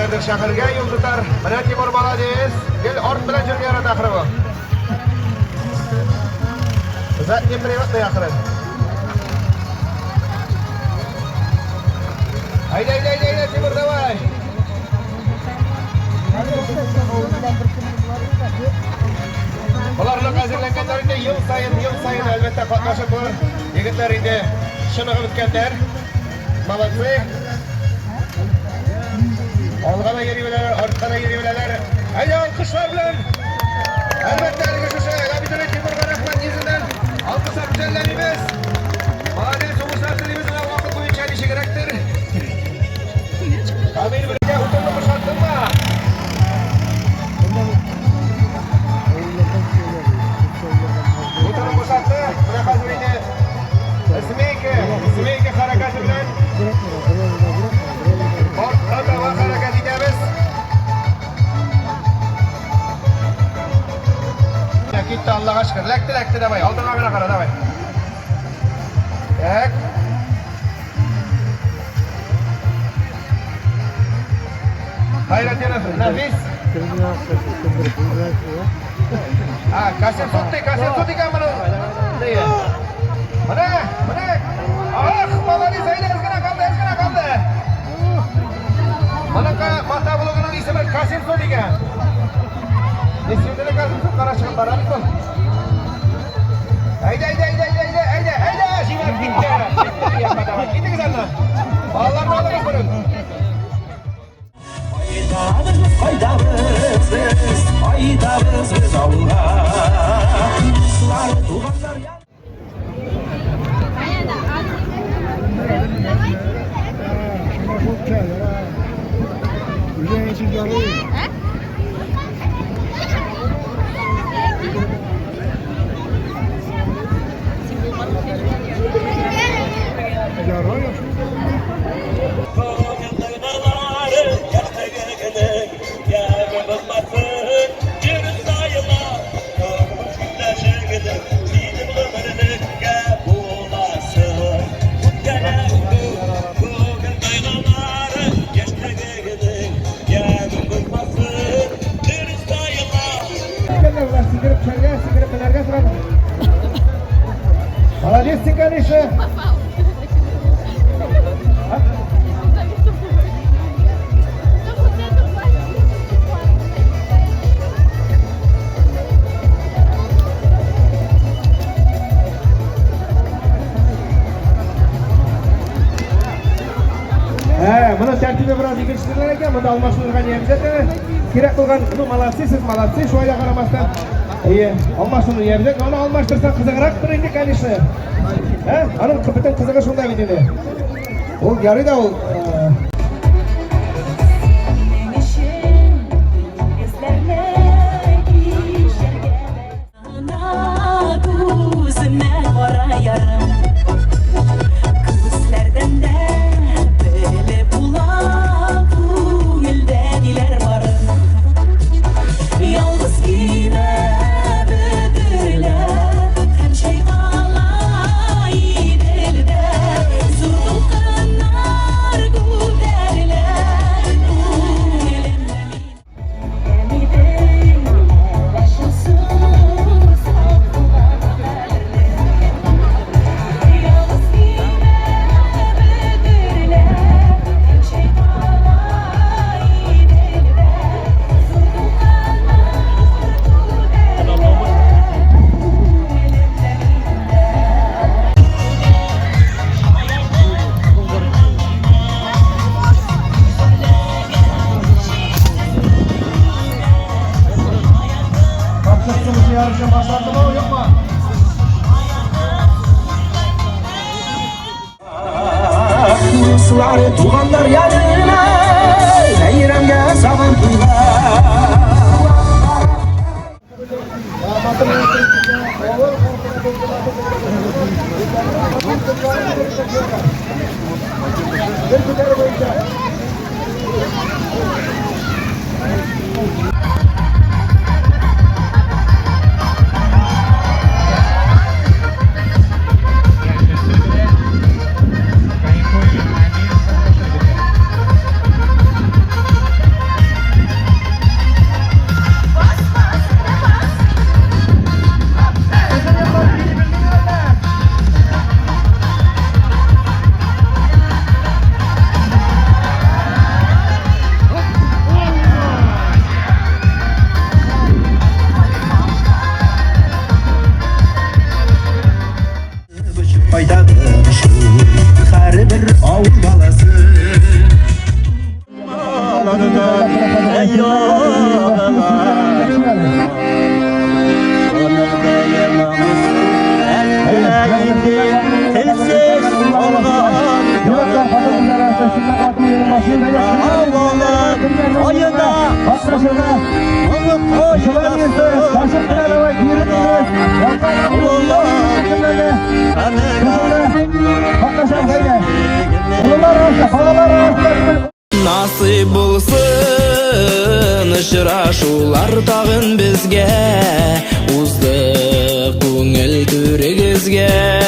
Каядыр шәһәргә юл тотар. Менә Тимур молодец. Гел арт белән йөрергә ярата ахры бу. Задний приводный ахры. Әйдә, әйдә, әйдә, әйдә, Тимур, давай. Боларлык әзерләнгәннәр инде ел саен, ел саен әлбәттә катнашып булыр. Егетләр инде чыныгып беткәннәр. Молодцы. Алга да йөри беләләр, артка да йөри беләләр. Әйдә, алкышлар белән. Әлбәттә, әлеге шушы Габидуллин Тимурга рәхмәт йөзеннән алкышлар күтәреләмибез. Молодец, уңышлар телибез, менә вакыт буенча ничегрәктер. Камил белән утынны бушаттыңмы? Утынны бушатты. Менә хәзер инде змейка, змейка хәрәкәте белән артка таба хәрәкәт итәбез. Китте, Аллага шөкер. Ләкте, ләкте, давай. Алдыңа гына кара, давай. Так. Хайратдинов Нәфис. А, Касим Сутты, Касим Сут икән моның. Менә, менә. Ах, молодец, әйдә, әз генә калды, әз генә калды. Моныкы мотоблогының исеме Касим Сут икән. Исеме Касим Сут, кара чыгып бара бит ул. Әйдә, әйдә, әйдә, әйдә, әйдә, әйдә, әйдә, җибәр, китте. Китте, якка давай. Китегез аннан. Балаларны алыгыз берүк. Кайтабыз без, кайтабыз без, кайтабыз без авылга. Дуслар, туганнар Сикереп төшәргә, сикереп менәргә сорады. Молодец син, конечно. Ә, моның тәртибе бераз икенче икән, монда алмашынырга не обязательно. Кирәк булган, ну, молодцы сез, молодцы, шулай да карамастан. Әйе, алмашыну не обязательно, аны алмаштырсаң кызыграктыр инде, конечно. Ә, аның бөтен кызыгы шунда бит инде. Ул ярый да ул. Күземә кара ярым, Күзләрдән дә белеп була күңелдә ниләр барын. Ялгыз көймә бөтерелә һәм чайкала Иделдә, зур дулкыннар күтәрелә күңелемдә мин. Капчык сугышы ярышы башландымы, юкмы? Дуслар, туганнар янына, бәйрәмгә сабан туйга. Бер күтәрү буенча. Авылым кайда соң Насыйп булсын очрашулар тагын безгә. Уздык күңел түрегезгә.